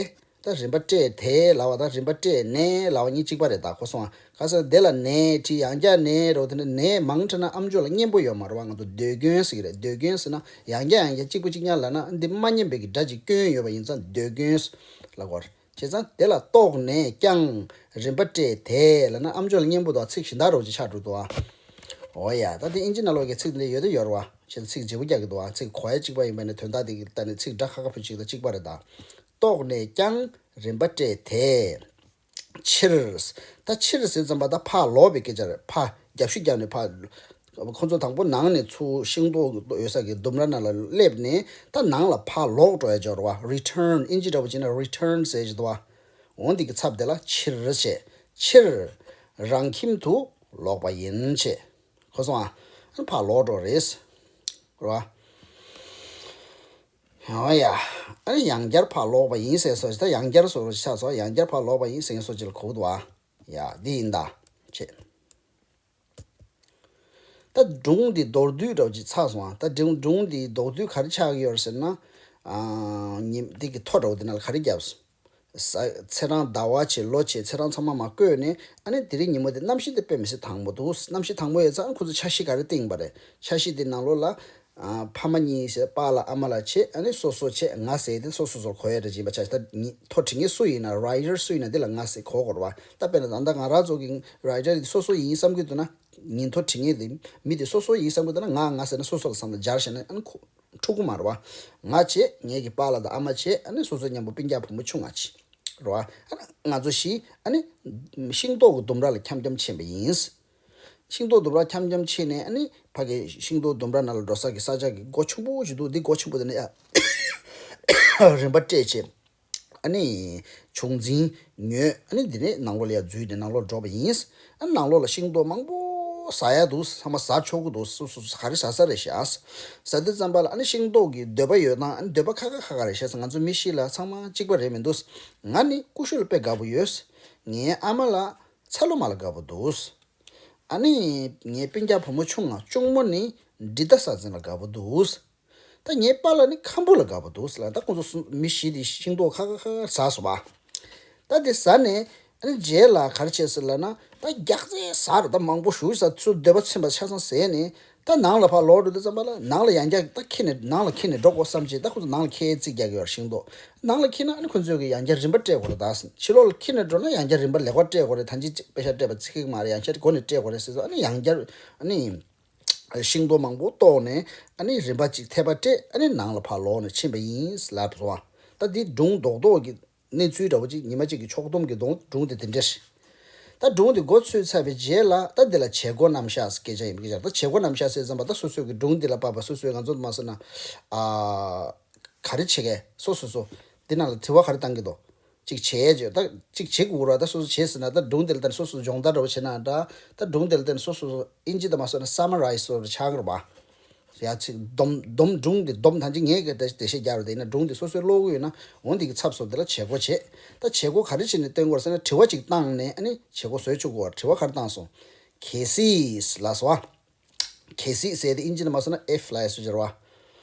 ད་རིམ་པ་སྤྲད་དེ་ལབ་པ་དང་རིམ་པ་སྤྲད་ནས་ལབ་པ་གཉིས་གཅིག་པ་རེད། ད་གོ་སོང་ང་། ག་ཟེར་ན་དེ་ལ་ནས་བྲིས་ཡང་བསྐྱར་ནས་རོ། དེ་ནས་ནས་མང་དྲགས་ན་ཨམ་ཅོག་ལ་སྙན་པོ་ཡོད་མ་རེད་བ། ང་ཚོ་ཟློས་སྐྱོན་ཟེར་གྱི་རེད། ཟློས་སྐྱོན་ཟེར་ན་ཡང་བསྐྱར་ཡང་བསྐྱར་གཅིག་པ་གཅིག་རྐྱང་ལབ་ན་འདི་མ་སྙན་པའི་གི་སྒྲ་ཅིག་སྐྱོན་ཡོད་པ་ཡིན་ཙང་ཟློས་སྐྱོན་ལབ་དགོས་རེད། བྱས་ཙང་དེ་ལ་ལྟོགས་ནས་ཀྱང་རིམ་པ་སྤྲད་དེ་ལབ་ན་ཨམ་ཅོག་ལ་སྙན་པོ་དང་ཚིག་གཞན་དག་རོ་ཅིག་ཆགས་འགྲོ་འདུག་ཨ། འོ་ཡ། ད་དེ་ཨིན་ཇི་ནང་ལོགས་ཀྱི་ཚིག་འདི་ཡོད་དེ་ཡོད་རེད་བ། བྱས་ཙང་ཚིག་བརྗེ་པོ་རྒྱག་གི་འདུག་ཨ། ཚིག་གོ་ཡ་གཅིག་པ་ཡིན་པ་ནི་དོན་དག་དེ་གི་ལྟ་ནས་ཚིག་སྒྲ་ཁ་ཁ་ཕུད་ཅིག་དང་གཅིག་པ་རེད་ད། ལྟོགས་ནས་ཀྱང་རིམ་པ་སྤྲད་དེ། ཕྱིར། ད་ཕྱིར་ཟེར་ཙམ་པ་ད་ཕར་ལོག་པའི་སྐད་ཆ་རེད། ཕར་རྒྱབ་ཤུགས་བརྒྱབ་ནས་ཕར། ཁོ་ཚོ་དང་པོ་ནང་ནས་ཚུར་ཤིང་ཏོག་ཡོད་ས་གི་ལྡུམ་ར་ནང་ལ་སླེབས་ནས་ད་ནང་ལ་ཕར་ལོག་འགྲོ་ཡ་ཅིག་ཡོད་རེད་བ། Return ཨིན་ཇི་འདྲ་པོ་བྱས་ན་Return ཟེར་གྱི་འདུག་བ། འོ་འདི་གི་ཚབ་དེ་ལ་ཕྱིར་བྱས། ཕྱིར་རང་ཁྱིམ་དུ་ལོག་པ་ཡིན་བྱས། གོ་སོང་ཨ། ཨ་ནི་ཕར་ལོག་འགྲོ་རེད། རེད་བ། ཡང་ཡ། ཨ་ནི་ཡང་བསྐྱར་ཕར་ལོག་པ་ཡིན་ཟེར་སོ། ད་ཡང་བསྐྱར་སོ་རུ་ཆགས་སོང་། ཡང་བསྐྱར་ཕར་ལོག་པ་ཡིན་ཟེར་སོ་ཅིག་ལ་གོ་གི་འདུག་ཨ། ཡ་འདི་ཡིན་ད། བྱས། ད་སྒྲུང་འདི་མདོར་བསྡུས་འདྲ་བོ་ཅིག་ཚར་སོང་ཨ། ད་སྒྲུང་སྒྲུང་འདི་མདོར་བསྡུས་ག་རེ་ཆགས་ཀྱི་ཡོད་རེད་ཟེར་ན། ཨ། ཉིན་འདི་གི་ཐོ་འདྲ་བོ་འདི་ནང་ལ་ག་རེ་བརྒྱབ་སོང་། ས་ཚེས་གྲངས་ཟླ་བ་བྱས་ལོ་བྱས་ཚེས་གྲངས་ཚང་མ་མར་བཀོད་ནས་ཨ་ནི་དེ་རིང་ཉིན་མོ་དེ་གནམ་གཤིས་དེ་དཔེ་མི་སྲིད་དྭངས་པོ་འདུག་གནམ་གཤིས་དྭངས་པོ་ཡོད་ཙང་ཁོ་ཚོ་འཆར་གཞི་ག་རེ་བཏིང་པ་རེད། འཆར་གཞི་དེ་ནང་ལོགས་ལ་ཨ་ཕ་མ་གཉིས་བྱས་པཱ་ལགས་ཨ་མ་ལགས་བྱས་ཨ་ནི་སོ་སོ་བྱས་ང་ཟེར་དེ་སོ་སོ་སོར་གོ་ཡ་འདྲ་ཅིག་ཡིན་པ་ཆགས། ད་ཉི་ཐོ་བྲིས་མཁན་སུ་ཡིན་ན། writer སུ་ཡིན་ན་དེ་ལ་ང་ཟེར་གོ་དགོས་རེད་བ། ད་དཔེར་ན་ད་ལྟ་ང་རང་ཚོ་གི་writer དེ་སོ་སོ་ཡིན་བསམ་གྱི་འདུག་ན། ཉིན་ཐོ་བྲིས་མཁན་དེ་མི་དེ་སོ་སོ་ཡིན་བསམ་གྱི་འདུག་ན་ང་ང་ཟེར་ན་སོ་སོ་ལ་བསམ་བློ་སྦྱར་བྱས་ན་ཨ་ནི་ཁོ་འཁྲུག་གི་མ་རེད་བ། ང་བྱས་ངེད་ཀྱི་པཱ་ལགས་དང་ཨ་མ་བྱས་ཨ་ནི་སོ་སོའི་མཉམ་པོ་སྤུན་ཀྱག་བུ་མོ་ཆུང་ང་བྱས་རེད་བ། ཨ་ནི་ང་ཚོ་བཞི་ཨ་ནི་ཤིང་ཏོག་གི་ལྡུམ་ར་ལ་འཁྱམ་འཁྱམ་ཕྱིན་པ་ཡིན། ཤིང་ཏོག་ལྡུམ་ར་འཁྱམ་འཁྱམ་ཕྱིན་ནས་ཨ་ནི་ཕ་གི་ཤིང་ཏོག་ལྡུམ་ར་ནང་ལ་འགྲོ་ས་གི་ས་ཆ་གི་སྒོ་ཆེན་པོ་ཞིག་འདུག་འདི་སྒོ་ཆེན་པོ་དེ་ནས་ཡ་རིམ་པ་སྤྲད་བྱས། ཨ་ནི་ཆུང་འཛིན་ཉོས། ཨ་ནི་འདི་ནས་ནང་ལོགས་ལ་ཡར་འཛུལ་ནས་ནང་ལོགས་འགྲོ་བ་ཡིན། ཨ་ནི་ནང་ལོགས་ལ་ཤིང་ཏོག་མང་པོ་ཟ་ཡ་འདུག་ཚང་མ་ཟ་ཆོག་གི་འདུག་སོ་སོ་སོ་ག་རེ་ཟ་ས་རེད་ཤག་ཟ་དུས་ཙམ་པ་ལ་ཨ་ནི་ཤིང་ཏོག་གི་འདོད་པ་ཡོད་ན་ཨ་ནི་འདོད་པ་ཁ་ཁ་ཁ་ཁ་རེད་ཤག་ང་ཚོ་མི་བཞི་ལ་ཚང་མ་གཅིག་པ་རེད་མི་འདུག་ང་ནི་ཀུ་ཤུ་ལ་དཔེ་དགའ་པོ་ཡོད། ངའི་ཨ་མ་ལགས་ཚ་ལུ་མ་ལ་དགའ་པོ་འདུག་ཨ་ནི་ངའི་སྤུན་ཀྱག་བུ་མོ་ཆུང་ང་གཅུང་མོ་ནི་འབྲི་ཏ་ས་འཛིན་ལ་དགའ་པོ་འདུག་ད་ངའི་པཱ་ལགས་ནི་ཁམ་བུ་ལ་དགའ་པོ་འདུག་ཟེར་ལ། ད་ཁོང་ཚོ་གསུམ་མི་བཞི་དེ་ཤིང་ཏོག་ཁ་ཁ་ཁ་ཁ་ཟ་སོང་བ། ད་དེ་ཟ་ནས་ཨ་ནི་རྗེས་ལ་ག་རེ་བྱས་ཟེར་ལབ་ན་ད་རྒྱགས་ཚད་ཟ་ར་ད་མང་པོ་ཞུ་ས་ཚུར་འདོད་པ་ཚིམ་པ་ཆ་ཚང་ཟས་ནས་ད་ནང་ལ་ཕར་ལོག་འགྲོ་དུས་ཙམ་པ་ལ་ནང་ལ་ཡང་བསྐྱར་ད་ཁྱེར་ནས་ནང་ལ་ཁྱེར་ནས་འགྲོ་དགོས་བསམ་བྱས་ད་ཁོ་ཚོ་ནང་ལ་ཁྱེར་རྩིས་རྒྱག་གི་ཡོད་རེད་ཤིང་ཏོག་ནང་ལ་ཁྱེར་ན་ཨ་ནི་ཁོ་ཚོས་ཀྱི་ཡང་བསྐྱར་རིམ་པ་སྤྲད་དགོས་རེད། ད་ཕྱི་ལོགས་ལ་ཁྱེར་ནས་འགྲོ་ན་ཡང་བསྐྱར་རིམ་པ་ལེགས་པ་སྤྲད་དགོས་རེད། ད་ཅི་པེ་ཤ་སྤྲད་པ་ཚིག་ཁེག་མ་རེད། ཡང་བསྐྱར་སྒོ་ནས་སྤྲད་དགོས་རེད་ཟེར་སོང་། ཨ་ནི་ཡང་བསྐྱར་ཨ་ནི། ཤིང་ཏོག་མང་པོ་བཏོགས་ནས་ཨ་ནི་རིམ་པ་གཅིག་ཐེབས་པ་སྤྲད་ཨ་ནི་ནང་ལ་ཕར་ལོག་ནས་ཕྱིན་པ་ཡིན་ལབ་སོང་བ། ད་འདི་སྒྲུང་རྡོག་རྡོག་གི་གནས་ཚུལ་འདྲ་བོ་ཅིག་ཉི་མ་གཅིག་གི་ཕྱོགས་བསྡོམས་ཀྱི་སྒྲུང་སྒྲུང་དེ་དེ་འདྲ་རེད། ད་སྒྲུང་དེ་འགོ་ཚུགས་ཚར་བའི་རྗེས་ལ་ད་འདི་ལ་བྱེད་སྒོ་རྣམ་གཞག་སྐད་ཆ་ཡིན་པའི་སྐད་ཆ་ད་བྱེད་སྒོ་རྣམ་གཞག་ཟེར་ཙམ་པ་ད་སོ་སོའི་གི་སྒྲུང་འདི་ལ་དཔག་པ་སོ་སོའི་ང་ཚོ་མ་སོ་ན་ཨ། ག་རེ་བྱེད་མཁན་སོ་སོ་སོ། འདི་ནང་ལ་དྲི་བ་ག་རེ་བཏང་གི་འདུག་ཅིག་བྱས་བྱས་ད་ཅིག་བྱེད་དགོས་ར། ད་སོ་སོ་བྱས་ཟིན་ན་ད་སྒྲུང་དེ་ལ་བརྟེན་སོ་སོ་སྦྱོང་བརྡར་འདྲ་བོ་བྱས་ན་འདྲ། ད་སྒྲུང་དེ་ལ་བརྟེན་སོ་སོ་ཨིན་ཇི་དང་མ་སོ་ན་སམ་མ་རའི་སི་སོ་ཆགས་ཀྱི་རེད་པ། ཡ་ཚིག་སྡོམ་སྡོམ་སྒྲུང་དེ་སྡོམ་ཐམས་ཅད་ངས་གི་དེ་དེ་བཤད་རྒྱག་རེད། དེ་ཡིན་ན་སྒྲུང་དེ་སོ་སོས་ཀློག་གི་ཡོད་ན་འོ་འདི་གི་ཚབ་སོ་དེ་ལ་བྱེད་སྒོ་བྱེད། ད་བྱེད་སྒོ་ག་རེ་བྱས་ནས་སྟོན་དགོས་རེད་ཟེར་ན་དྲི་བ་ཅིག་བཏང་ནས་ཨ་ནི་བྱེད་སྒོ་བཟོས་ཆོག་གི་རེད། དྲི་བ་ག་རེ་བཏང་སོང་། གལ་སྲིད་ལ་སོ། གལ་སྲིད་ཟེར་དེ་ཨིན་ཇི་ནང་མ་སོང་ན་if ལབ་ཡ་སུ་སྦྱར་བ།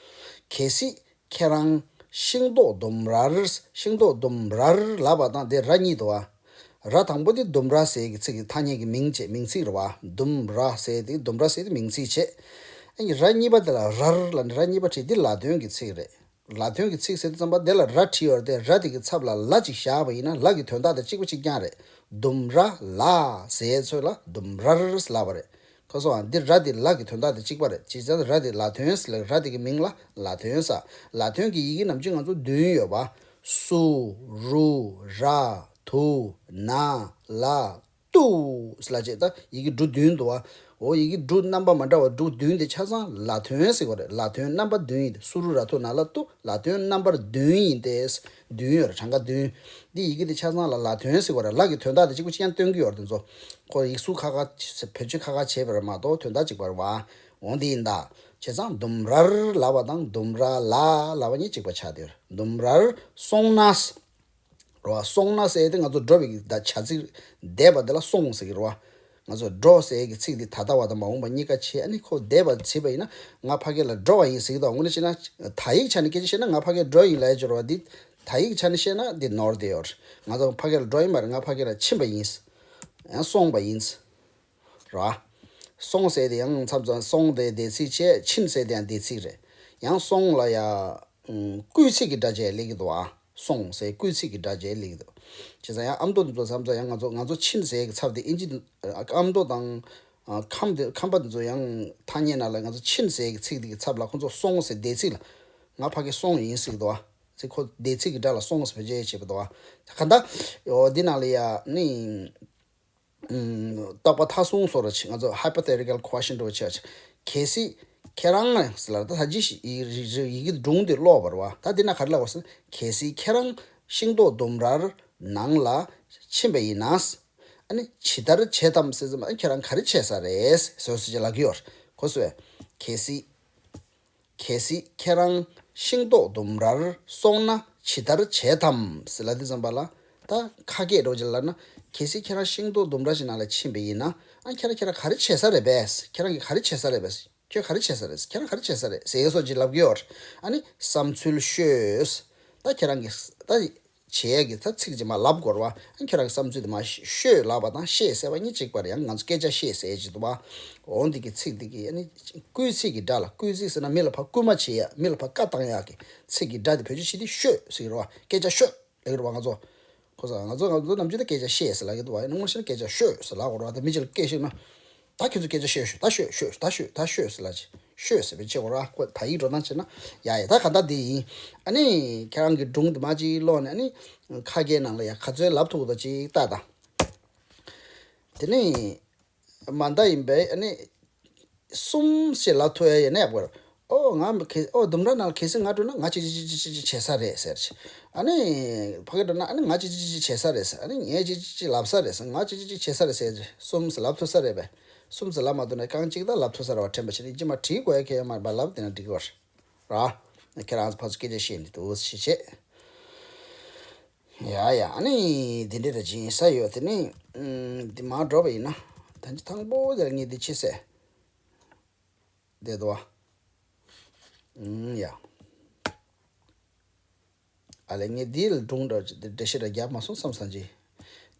གལ་སྲིད་ཁྱེད་རང་ཤིང་ཏོག་ལྡུམ་རར། ཤིང་ཏོག་ལྡུམ་རར་ལབ་པ་དང་དེ་ར་གཉིས་འདུག་བ། ར་དང་པོ་དེ་ལྡུམ་ར་ཟེར་གྱི་ཚིག་གི་ཐ་སྙད་ཀྱི་མིང་བྱས་མིང་ཚིག་རེད་བ། ལྡུམ་ར་ཟེར་དེ་ལྡུམ་ར་ཟེར་དེ་མིང་ཚིག་བྱས། ཨ་ནི་ར་གཉིས་པ་དེ་ལ་རར་ལབ་ནས་ར་གཉིས་པ་བྲིས་འདི་ལ་དོན་གྱི་ཚིག་རེད། ལ་དོན་གྱི་ཚིག་ཟེར་དུས་ཙམ་པ་དེ་ལ་ར་བྲིས་ཡོད་རེད་དེ་ར་དེ་གི་ཚབ་ལ་ལ་ཅིག་བཞག་པ་ཡིན་ན་ལ་གི་དོན་དག་དེ་གཅིག་པ་གཅིག་རྐྱང་རེད། ལྡུམ་ར་ལ་ཟེར་ཚོད་ལ་ལྡུམ་རར་ལབ་པ་རེད། ཁ་སོ་ཨ་འདི་ར་དེ་ལ་གི་དོན་དག་དེ་གཅིག་པ་རེད། ཅིག་ཙམ་ར་དེ་ལ་དོན་ཟེར་ལ་ར་དེ་གི་མིང་ལ་ལ་དོན་ཟེར། ལ་དོན་གྱི་ཡི་གེ་ནམ་རྒྱུན་ང་ཚོ་བདུན་ཡོད་པ། སུ། རུ། ར། དུ། ན། ལ། ཏུ་ཟེར་ལ་བྱས་ད་ཡི་གེ་འབྲུ་བདུན་འདུག་བ། འོ་ཡི་གེ་འབྲུ་རྣམ་པ་མ་འདྲ་བ་འབྲུ་བདུན་དེ་ཆ་ཚང་ལ་དོན་ཟེར་བ་རེད། ལ་དོན་རྣམ་པ་བདུན་ཡིན་ཏེ་སུ་རུ་ར་ཐུ་ན་ལ་ཏུ་ལ་དོན་རྣམ་པར་བདུན་ཡིན་ཏེ། བདུན་ཡོད་རེད་གྲངས་ཀ་བདུན། འདི་ཡི་གེ་དེ་ཆ་ཚང་ལ་ལ་དོན་ཟེར་བ་རེད། ལ་གི་དོན་དག་དེ་གཅིག་པ་གཅིག་རྐྱང་སྟོན་གྱི་ཡོད་རེད་དེ་ཚོ། ཁོ་ཡིག་གཟུགས་ཁ་ཁ་བེད་སྤྱོད་ཁ་ཁ་བྱས་པ་རེད་མ་གཏོགས་དོན་དག་གཅིག་པ་རེད་བ། འོ་འདི་ཡིན་ད། བྱས་ཙང་ལྡུམ་རར་ལབ་པ་དང་ལྡུམ་ར་ལ་ལབ་པ་གཉིས་གཅིག་པ་ཆགས་བསྡད་ཡོད་རེད། ལྡུམ་རར་སོང་ན། རེད་བ། སོང་ན་ཟེར་དེ་ང་ཚོ་འགྲོ་བའི་ད་བྱ་ཚིག་འདས་པ་དེ་ལ་སོང་ཟེར་གྱི་རེད་བ། ང་ཚོ་འགྲོ་ཟེར་གྱི་ཚིག་འདི་ད་ལྟ་བ་དང་མ་འོངས་པ་གཉིས་ཀ་བྱས། ཨ་ནི་ཁོ་འདས་པ་བྱས་པ་ཡིན་ན་ང་ཕ་གི་ལ་འགྲོ་བ་ཡིན་ཟེར་གྱི་འདུག་དངོས་གནས་བྱས་ན་དག་ཡིག་ཆ་ནས་སྐད་ཆ་བཤད་ན་ང་ཕ་གི་འགྲོ་ཡིན་ལབ་ཡ་ཅིག་རེད་བ། འདི་དག་ཡིག་ཆ་ནས་བཤད་ན་འདི་ནོར་བསྡད་ཡོད་རེད། ང་ཚོ་ཕ་གི་ལ་འགྲོ་ཡིན་མ་རེད། ང་ཕ་གི་ལ་ཕྱིན་པ་ཡིན། ཡང་སོང་བ་ཡིན། ར། སོང་ཟེར་དེ་ཡང་མཚམས་མཚམས་སོང་དེ་འདས་ཚིག་བྱས། ཕྱིན་ཟེར་དེ་ཡང་འདས་ཚིག་རེད། ཡང་སོང་ལ་ཡ། ཨུམ། བསྐུལ་ཚིག་གི་སྒྲ་བཅས་སླེབས་ཀྱི་འདུག་ཨ། སོང་ཟེར་བསྐུལ་ཚིག་གི་སྒྲ་བཅས་སླེབས་ཀྱི་འདུག་བྱས་ཙང་ཡང་ཨ་མདོ་འདི་ཚོ་མཚམས་མཚམས་ཡང་ང་ཚོ་ང་ཚོ་ཕྱིན་ཟེར་གྱི་ཚབ་དེ་ཨིན་ཇི། ཨ་མདོ་དང་། ཨ་ཁམས་དེ་ཁམས་པ་འདི་ཚོ་ཡང་ཐ་སྙད་ནང་ལ་ང་ཚོ་ཕྱིན་ཟེར་གྱི་ཚིག་དེ་གི་ཚབ་ལ་ཁོ་ཚོ་སོང་ཟེར་འདས་ཚིག་ལ། ང་ཕ་གི་སོང་ཡིན་ཟེར་གྱི་འདུག་ཨ། ཚིག་ཁོ་འདས་ཚིག་གི་སྒྲ་ལ་སོང་ཟེར་བེད་སྤྱོད་བྱེད་པ་འདུག་ཨ། ག་ད། འོ་འདི་ནང་ལ་ཡ་ནི། ཨུམ། རྟོག་པ་མཐའ་བཟུང་བཟོ་འདྲ་ཅིག་ང་ཚོ་hypothetical question་འདྲ་བོ་བྱས་ཅིག་གལ་སྲིད་ཁྱེད་རང་ཟེར་ལ་ད་ད་ཅི་ཞིག་ཡི་ཡི་ཡི་གེ་སྒྲུང་དེ་ཀློག་པ་རེད་བ། ད་འདི་ན་ག་རེ་ལབ་པ་ཟེར་ན། གལ་སྲིད་ཁྱེད་རང་ཤིང་ཏོག་ལྡུམ་རར་ནང་ལ་ཕྱིན་པ་ཡིན་ན། ཨ་ནི་ཇི་ལྟར་བྱེད་དམ་ཟེར་ཙམ། ཨ་ནི་ཁྱེད་རང་ག་རེ་བྱེད་ས་རེད་ཟེར་ཟེར་ཅིག་ལབ་ཀྱི་ཡོད་རེད། གོ་སོང་ངས། གལ་སྲིད། གལ་སྲིད་ཁྱེད་རང་ཤིང་ཏོག་ལྡུམ་རར་སོང་ན་ཇི་ལྟར་བྱེད་དམ་ཟེར་ལབ་དུས་ཙམ་པ་ལ། ད་ཁ་སྐད་འདྲ་བོ་ཅིག་ལབ་ན། གལ་སྲིད་ཁྱེད་རང་ཤིང་ཏོག་ལྡུམ་ར་ཞིག་ནང་ལ་ཕྱིན་པ་ཡིན་ན། ཨ་ཁྱེད་རང་ཁྱེད་རང་ག་རེ་བྱེད་ས་རེད་པས། ཁྱེད་རང་གིས་ག་རེ་བྱེད་ས་རེད་པས། ཁྱོད་ག་རེ་བྱེད་ས་རེད། ཁྱེད་རང་ག་རེ་བྱེད་ས་རེད་ཟེར་སོགས་ཅིག་ལབ་ཀྱི་ཡོད་རེད། ཨ་ནི་བསམ་ཚུལ་ཤོད། ད་ཁྱེད་རང་གིས་ད། བྱེད་ཡས་ཀྱི་ད་ཚིག་ཅིག་མར་ལབ་དགོས་རེད་བ། ཨ་ཁྱོད་རང་གི་བསམ་ཚུལ་དེ་མར་ཤོད་ལབ་པ་དང་བཤད་ཟེར་བ་གཉིས་གཅིག་པ་རེད། ཡང་ང་ཚོ་སྐད་ཆ་བཤད་ཟེར་གྱི་འདུག་བ། འོ་འདི་གི་ཚིག་འདི་གི་ཨ་ནི་བསྐུལ་ཚིག་གི་སྒྲ་ལ། བསྐུལ་ཚིག་ཟེར་ན་མི་ལ་ཕར་སྐུལ་མ་བྱེད་ཡ། མི་ལ་ཕར་བཀའ་བཏང་ཡ་གི་ཚིག་གི་སྒྲ་དེ་བེད་སྤྱོད་བྱེད་དུས་ཤོད་ཟེར་གྱི་རེད་བ། སྐད་ཆ་ཤོད་ལབ་ཀྱི་རེད་བ། ང་ཚོ། ཁོ་ཚོ་ང་ཚོ་ང་ཚོ་ནམ་རྒྱུན་དུ་སྐད་ཆ་བཤད་ཟེར་ལབ་ཀྱི་འདུག་བ། ཡིན་ན་དངོས་གཞི་ན་སྐད་ཆ་ཤོད་ཟེར་ལབ་དགོས་རེད་བ། ད་མི་གཅིག་ལ་སྐད་བཤད་ན། ད་ཁྱོད་ཚོ་སྐད་ཆ་བཤད་ཤོད། ད་ཤོད་ཤོད། ད་ཤོད། ད་ཤོད་ཟེར་ལབ་ཅིག་ཤོད་ཟེར་བའི་ཆེ་བ་ར་ཁོ་ད་ཡིག་འགྲོ་སྟངས་བྱས་ན། ཡ་ཡ་ད་ག་ད་འདི་ཡིན། ཨ་ནི་ཁྱེད་རང་གི་སྒྲུང་དུ་མ་ཅིག་ཀློག་ནས། ཨ་ནི་ཁ་སྐད་ནང་ལ་ཡ་ག་ཚོད་ལབ་ཐུབ་དོ་ཅིག་ལྟ་དང་། དེ་ནས་མ་མཐའ་ཡིན་པས་ཨ་ནི་གསུམ་ཞིག་ལབ་ཐུབ་ཡ་ཡིན་ན་ཡག་པོ་རེད། ཨོ་ང་གལ་ཨོ་ལྡུམ་ར་ནང་ལ་གལ་སྲིད་ང་འགྲོ་ན་ང་ཅི་ཅི་ཅི་ཅི་ཅི་བྱེད་ས་རེད་ཟེར་ཅིག་ཨ་ནི་ཕ་གི་འགྲོ་ན་ཨ་ནི་ང་ཅི་ཅི་ཅི་ཅི་བྱེད་ས་རེད་ཟེར། ཨ་ནི་ངས་ཅི་ཅི་ཅི་ལབ་ས་རེད་ཟེར། ང་ཅི་ཅི་ཅི་བྱེད་ས་རེད་ཟེར་ཅིག་གསུམ་ཟེར་ལབ་ཐུབ་ས་རེད་པས། གསུམ་ཟེར་ལབ་མ་ཐུབ་ན་རྐང་གཅིག་ད་ལབ་ཐུབ་ས་རེད་བ། དྲན་པ་བྱས་ནས་ཅི་མ་བྲིས་དགོས་ཡ་གལ་ཡོད་མ་རེད་པ། ལབ་དེ་ན་འགྲིག་གི་རེད། ར། ཁྱེད་རང་ཚོ་ཕར་ཚུར་སྐད་ཆ་བཤད་ནས་འདུག་ཞེས་བྱས། ཡ་ཡ། ཨ་ནི་དེ་འདྲས་ར་ཅིག་ཡིན་ས་ཡོད། དེ་ནི་ཨུམ་དེ་མར་འགྲོ་བ་ཡིན་ན། ད་ཅི་དང་པོ་དེ་ལ་ངས་འདི་ཕྱི་སེ་བསྡད་འདུག་བ། ཨུམ་ཡ། ཨ་ལས་ངས་འདི་ལ་སྒྲུང་འདྲ་ཅིག་འདི་འགྲེལ་བཤད་འདྲ་རྒྱབ་མ་སོང་བསམ་བསམ་གྱིས།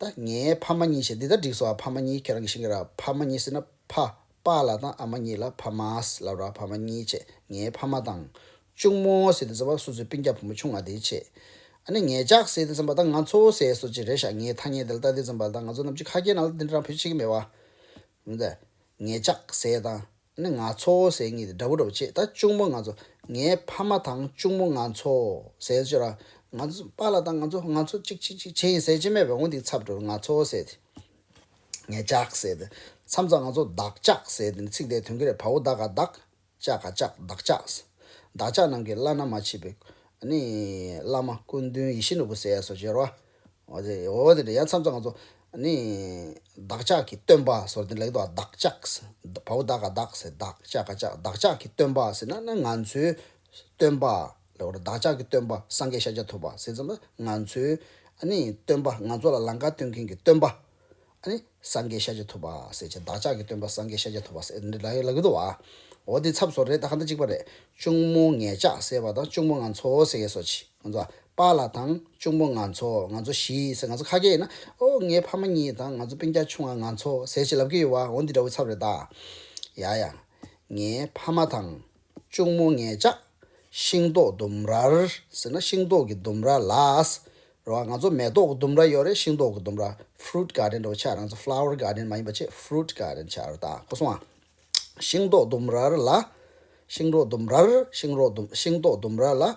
ད་ངའི་ཕ་མ་གཉིས་བྱས། འདི་ད་འགྲིག་སོང་ཨ། ཕ་མ་གཉིས་ཁྱེད་རང་གིས་ཤེས་ཀྱི་ར། ཕ་མ་གཉིས་ཟེར་ན་ཕ། པཱ་ལགས་དང་ཨ་མ་གཉིས་ལ་ཕ་མ་ལབ་ར། ཕ་མ་གཉིས་བྱས། ངའི་ཕ་མ་དང་། གཅུང་མོ་ཟེར་དུས་ཙམ་པ་སོ་སོའི་སྤུན་ཀྱག་བུ་མོ་ཆུང་བ་དེ་བྱས། ཨ་ནི་ངེད་ཅག་ཟེར་དུས་ཙམ་པ་ད་ང་ཚོ་ཟེར་སོ་ཅིག་རེད་ཤག་ངའི་ཐ་སྙད་དེ་ལ་ལྟ་དུས་ཙམ་པ་ད་ང་ཚོ་ནམ་རྒྱུན་ཁ་སྐད་ནང་ལ་འདི་འདྲ་བེད་སྤྱོད་བྱེད་ཀྱི་མེད་བ། འདི་ངེད་ཅག་ཟེར་དང་། ཨ་ནི་ང་ཚོ་ཟེར་གཉིས་དེ་འདྲ་པོ་འདྲ་པོ་བྱས། ད་གཅུང་མོ་ང་ཚོ། ངའི་ཕ་མ་དང་གཅུང་མོ་ང་ཚོ་ཟེར་ཅིག་ར། ང་ཚོ་པཱ་ལགས་དང་ང་ཚོ་ང་ཚོ་གཅིག་གཅིག་གཅིག་བྱས་ཡིན་ཟེར་གྱི་མེད་པས། འོ་འདི་ཚབ་འགྲོ། ང་ཚོ་ཟེར་དེ། ངེད་ཅག་ཟེར་དེ། མཚམས་མཚམས་ང་ཚོ་བདག་ཅག་ཟེར་དེ་ནི་ཚིག་དེ་ཐོན་གྱི་རེད། བའོ་ད་ག་བདག་ཅ་ག་ཅག་བདག་ཅག་བདག་ཅག་རྣམས་ཀྱི་བླ་ན་མ་མཆིས་པའི་ཨ་ནི་བླ་མ་སྐུ་མདུན་ཡིད་བཞིན་ནོར་བུ་ཟེར་ཡ་སོགས་བརྗོད་རོགས། འོ་དེ་འོ་དེ་འདྲ་ཡང་མཚམས་མཚམས་ང་ཚོ་ཨ་ནི་བདག་ཅག་གི་སྟོན་པ་སོགས་དེ་ལེགས་དོ། བདག་ཅག་བའོ་ད་ག་བདག་ཟེར། བདག་ཅ་ག་ཅག་བདག་ཅག་གི་སྟོན་པ་ཟེར་ན་ན་ང་ཚོའི་སྟོན་པ་ལེགས་དོ། བདག་ཅག་གི་སྟོན་པ་སངས་རྒྱས་ཤཱཀྱ་ཐུབ་པ་ཟེར་ཙམ་ན་ང་ཚོའི་ཨ་ནི་སྟོན་པ། ང་ཚོ་ལ་ལམ་ཁ་སྟོན་མཁན་གྱི་སྟོན་པ། ཨ་ནི་སངས་རྒྱས་ཤཱཀྱ་ཐུབ་པ་ཟེར་བྱས། བདག་ཅག་གི་སྟོན་པ་སངས་རྒྱས་ཤཱཀྱ་ཐུབ་པ་ཟེར་འདི་ལ་ལབ་ཀྱི་འདུག་བ། འོ་དེ་ཚབ་སོ་རེད། ད་ག་འདྲ་གཅིག་པ་རེད། གཅུང་མོ་ངེད་ཅག་ཟེར་བ་དང་གཅུང་མོ་ང་ཚོ་ཟེར་ཡས་སོ་ཅིག་ང་ཚོ་པཱ་ལགས་དང་གཅུང་མོ་ང་ཚོ། ང་ཚོ་བཞི་ཟེར། ང་ཚོ་ཁ་སྐད་ཡིན་ན་ཨོ་ངའི་ཕ་མ་གཉིས་དང་ང་ཚོ་སྤུན་ཀྱག་ཆུང་བ་ང་ཚོ་ཟེར་ཅིག་ལབ་ཀྱི་ཡོད་བ། འོ་འདི་འདྲ་བོ་ཚབ་རེད་ད། ཡ་ཡ། ངའི་ཕ་མ་དང་གཅུང་མོ་ངེད་ཅག་ཤིང་ཏོག་ལྡུམ་རར་ཟེར་ན་ཤིང་ཏོག་གི་ལྡུམ་ར་ལ། རེད་བ། ང་ཚོ་མེ་ཏོག་གི་ལྡུམ་ར་ཡོད་རེད། ཤིང་ཏོག་གི་ལྡུམ་ར། ཕུ་རུ་ཊི་གར་ཌེན་འདྲ་བོ་ཆགས། ང་ཚོ་ཕུ་ལ་ཝར་གར་ཌེན་མ་ཡིན་པ་བྱས་ཕུ་རུ་ཊི་གར་ཌེན་ཆགས་རེད་ད། གོ་སོང་ང་། ཤིང་ཏོག་ལྡུམ་རར་ལ། ཤིང་ཏོག་ལྡུམ་རར། ཤིང་ཏོག་ལྡུམ། ཤིང་ཏོག་ལྡུམ་ར་ལ།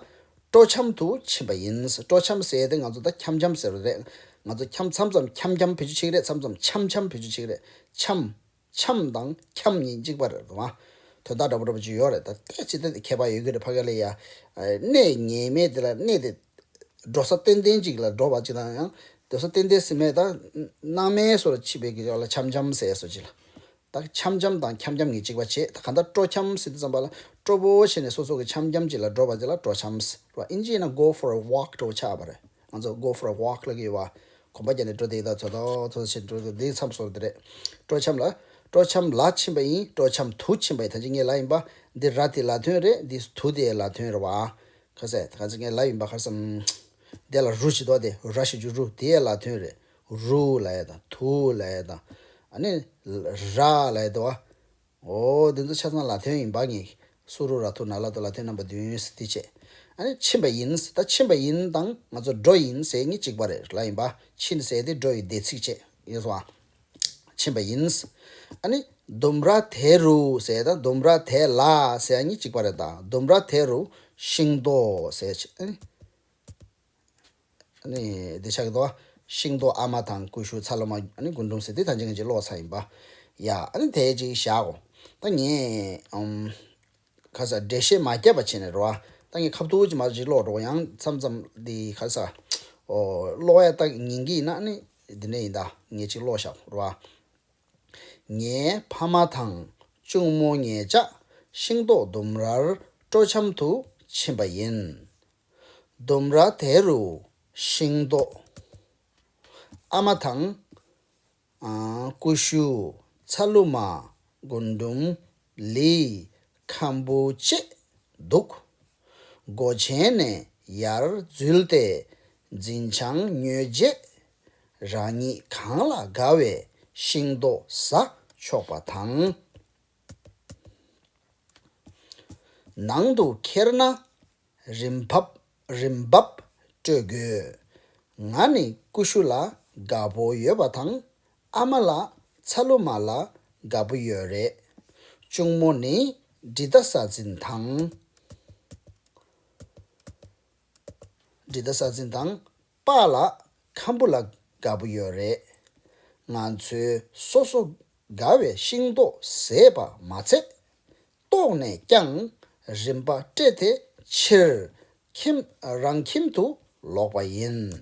སྤྲོ་འཆམ་དུ་ཕྱིན་པ་ཡིན། སྤྲོ་འཆམ་ཟེར་དེ་ང་ཚོ་ད་འཆམ་འཆམ་ཟེར་བ་རེད། ང་ཚོ་འཆམ་མཚམས་མཚམས་འཆམ་འཆམ་བེད་སྤྱོད་བྱེད་ཀྱི་རེད། མཚམས་མཚམས་འཆམ་འཆམ་བེད་སྤྱོད་བྱེད་ཀྱི་རེད། འཆམ། འཆམ་དང་འཁྱམ་གཉིས་གཅིག་པ་རེད་བ། དོན་དག་འདྲ་པོ་འདྲ་པོ་ཅིག་ཡོད་རེད། ད་ལྟའི་ཚིག་དེ་ཁྱད་པར་ཡོད་ཀྱི་རེད། ཕ་གི་ལ་ཡ། གནས་ངེས་མེད་དེ་ལ་གནས་དེ། འགྲོ་ས་ཏན་ཏན་ཅིག་ལ་འགྲོ་བ་ཅིག་དང་ཡང་། འགྲོ་ས་ཏན་ཏན་ཟེར་མེད་ད། སྣང་མེད་སོགས་ལ་མཆིས་པའི་གི་ལ་འཆམ་འཆམ་ཟེར་སོགས་ཅིག་ལ། ད་འཆམ་འཆམ་དང་འཁྱམ་འཁྱམ་གཉིས་གཅིག་པ་བྱས། ད་གང་ལྟར་སྤྲོ་འཆམ་ཟེར་དུས་ཙམ་པ་ལ། སྤྲོ་པོ་བྱས་ནས་སོ་སོ་གི་འཆམ་འཆམ་ཅིག་ལ་འགྲོ་བ་དེ་ལ་སྤྲོ་འཆམ་ཟེར་བ། ཨིན་ཇི་ཡིན་ན་go for a walk འགྲོ་ཆགས་པ་རེད། ང་ཚོ་go for a walk ལབ་ཀྱི་ཡོད་པ། གོམ་པ་རྒྱག་ནས་འགྲོ་དེ་ཡི་ད་ཚོ་ད་ཚོ་བྱེད་འགྲོ་དེ་མཚམས་སོར་དེ་རེད། སྤྲོ་འཆམ་ལ། སྤྲོ་འཆམ་ལ་ཕྱིན་པ་ཡིན། སྤྲོ་འཆམ་དུ་ཕྱིན་པ་ཡིན། ད་ཅི་ངས་ལབ་ཡིན་པ། འདི་ར་དེ་ལ་དོན་རེད། འདི་དུ་དེ་ལ་དོན་རེད་བ། ཁ་ཟས་ཁ་ཟས་ངས་ལབ་ཡིན་པ། ཁ་སམ། དེ་ལ་རུ་ཞིག་འདུག་བ། དེ་ར་ཞིག་རྒྱུ་རུ་དེ་ལ་དོན་རེད། རུ་ལབ་ཡ་དང་དུ་ལབ་ཡ་དང་། ཨ་ནི་ར་ལབ་ཡ་འདུག་བ། འོ་འདི་ཚོ་ཆ་ཚང་ལ་དོན་ཡིན་པ། ངས་སུ་རུ་ར་དུ་ན་ལ་དོ་ལ་དོན་རྣམ་པ་བདུན་ཟེར་དེ་བྱས། ཨ་ནི་ཕྱིན་པ་ཡིན། ད་ཕྱིན་པ་ཡིན་དང་ང་ཚོ་འགྲོ་ཡིན་ཟེར་གཉིས་གཅིག་པ་རེད་ལབ་ཡིན་པ། ཕྱིན་ཟེར་དེ་འགྲོ་ཡི་འདས་ཚིག་བྱས་ཡིན་སོང་བ། ཕྱིན་པ་ཡིན། ཨ་ནི་ལྡུམ་ར་དེ་རུ་ཟེར་དང་ལྡུམ་ར་དེ་ལ་ཟེར་གཉིས་གཅིག་པ་རེད། ད་ལྡུམ་ར་དེ་རུ་ཤིང་ཏོག་ཟེར་བྱས། ཨ་ནི། ཨ་ནི་འདི་ཆགས་ཀྱི་འདུག་ཤིང་ཏོག་ཨ་མ་དང་ཀུ་ཤུ་ཚ་ལུ་མ། ཨ་ནི་རྒུན་འབྲུམ་ཟེར་དེ་ད་ཅི་ང་ཅིག་ཀློག་ཚར་ཡིན་པ། ཡ། ཨ་ནི་དེ་ཅིག་བཞག་གོ། ད་ངས་ཨམ་ཁ་ས་འགྲེལ་བཤད་མ་བརྒྱབ་པ་བྱས་ནས་རོ། ད་ངས་ཁ་ཐུག་ཅིག་མར་ཅིག་ཀློག་འགྲོ་ཡང་མཚམས་མཚམས་འདི་ཁ་ས་ཨོ་ཀློག་ཡ་ད་ཉན་གི་ཡིན་ན། ཨ་ནི་འདི་ནས་ཡིན། ད་ངས་ཅིག་ཀློག་བཞག་རོ། ངའི་ཕ་མ་དང་གཅུང་མོ་ཉེ་ཆར་ཤིང་ཏོག་ལྡུམ་རར་སྤྲོ་འཆམ་དུ་ཕྱིན་པ་ཡིན། ལྡུམ་ར་དེ་རུ་ཤིང་ཏོག་ཨ་མ་དང་། ཨ། ཀུ་ཤུ། ཚ་ལུ་མ། རྒུན་འབྲུམ། ལི། ཁམ་བུ་བཅས་འདུག་སྒོ་ཆེན་ནས་ཡར་འཛུལ་ཏེ་འཛིན་ཆང་ཉོས་རྗེས། རང་ཉིད་གང་ལ་དགའ་བའི་ཤིང་ཏོག་ཟ་ཆོག་པ་དང་། ནང་དུ་ཁྱེར་ན་རིན་འབབ་རིན་འབབ་སྤྲོད་དགོས། ང་ནི་ཀུ་ཤུ་ལ་དགའ་པོ་ཡོད་པ་དང་། ཨ་མ་ལ་ཚ་ལུ་མ་ལ་དགའ་པོ་ཡོད་རེད། གཅུང་མོ་ནི་འབྲི་ཏ་ས་འཛིན་དང་། འབྲི་ཏ་ས་འཛིན་དང་། པཱ་ལགས་ཁམ་བུ་ལ་དགའ་པོ་ཡོད་རེད། ང་ཚོས་སོ་སོ་དགའ་བའི་ཤིང་ཏོག་ཟས་པ་མ་ཚད། ལྟོགས་ནས་ཀྱང་རིན་པ་སྤྲད་དེ་ཕྱིར་ཁྱིམ་རང་ཁྱིམ་དུ་ལོག་པ་ཡིན།